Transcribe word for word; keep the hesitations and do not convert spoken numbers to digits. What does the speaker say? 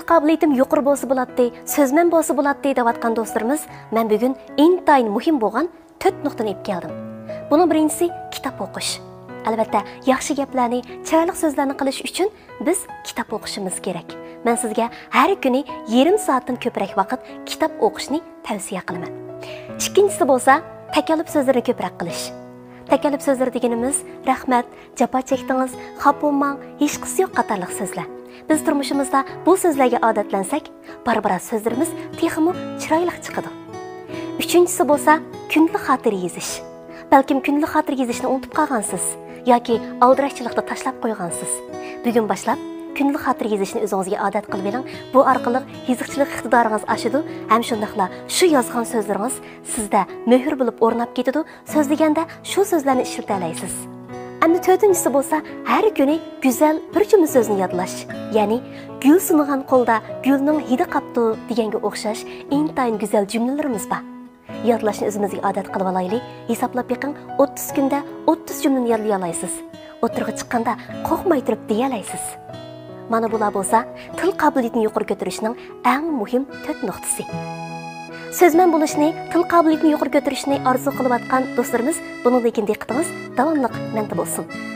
قابىلىيىتىم يۇقىرى بولسا بولاتتى، سۆزمەن بولسا بولاتتى دەۋاتقان دوستلىرىمىز، مەن بۈگۈن ئىنتايىن مۇھىم بولغان تۆت نۇقتىنى ئېلىپ كەلدىم. بۇنىڭ بىرىنچىسى كىتاب ئوقۇش. ئەلۋەتتە، ياخشى گەپلەرنى، چىرايلىق سۆزلەرنى قىلىش ئۈچۈن بىز كىتاب ئوقۇشىمىز كېرەك. مەن سىزگە ھەر كۈنى يېرىم سائەتتىن كۆپرەك ۋاقىت كىتاب ئوقۇشنى تەۋسىيە قىلىمەن. ئىككىنچىسى بولسا تەكەللۇپ سۆزلىرىنى كۆپرەك قىلىش. تەكەللۇپ سۆزلىرى دېگىنىمىز رەھمەت، جاپا چەكتىڭىز، خاپا بولماڭ، ھېچقىسى يوق قاتارلىق سۆزلەر. بىز تۇرمۇشىمىزدا بۇ سۆزلەرگە ئادەتلەنسەك، بارا-بارا سۆزلىرىمىز تېخىمۇ چىرايلىق چىقىدۇ. ئۈچىنچىسى بولسا كۈندىلىك خاتىرە يېزىش. بەلكىم كۈندىلىك خاتىرە يېزىشنى ئۇنتۇپ قالغانسىز ياكى ئالدىراشچىلىقتا تاشلاپ قويغانسىز. بۈگۈن باشلاپ كۈندىلىك خاتىرە يېزىشنى ئۆزىڭىزگە ئادەت قىلىۋېلىڭ. بۇ ئارقىلىق يېزىقچىلىق ئىقتىدارىڭىز ئاشىدۇ ھەم شۇنداقلا شۇ يازغان سۆزلىرىڭىز سىزدە مۆھۈر بولۇپ ئورناپ كېتىدۇ. سۆزلىگەندە شۇ سۆزلەرنى ئىشلىتەلەيسىز. ئەمدى تۆتىنچىسى بولسا ھەر كۈنى گۈزەل بىر جۈملە سۆزنى يادلاش. يەنى گۈل سۇنغان قولدا گۈلنىڭ ھىدى قاپتۇ دېگەنگە ئوخشاش ئىنتايىن گۈزەل جۈملىلىرىمىز بار. يادلاشنى ئۆزىمىزگە ئادەت قىلىۋالايلى. ھېسابلاپ بېقىڭ، ئوتتۇز كۈندە ئوتتۇز جۈملىنى يادلىيالايسىز. ئوتتۇرىغا چىققاندا قورقماي تۇرۇپ دېيەلەيسىز. مانا بۇلار بولسا تىل قابىلىيىتىنى يۇقىرى كۆتۈرۈشنىڭ ئەڭ مۇھىم تۆت نۇقتىسى. سۆزمەن بولۇشنى، تىل قابىلىيىتىنى يۇقىرى كۆتۈرۈشنى ئارزۇ قىلىۋاتقان دوستلىرىمىز، بۇنىڭدىن كېيىن دىققىتىڭىز داۋاملىق مەندە بولسۇن.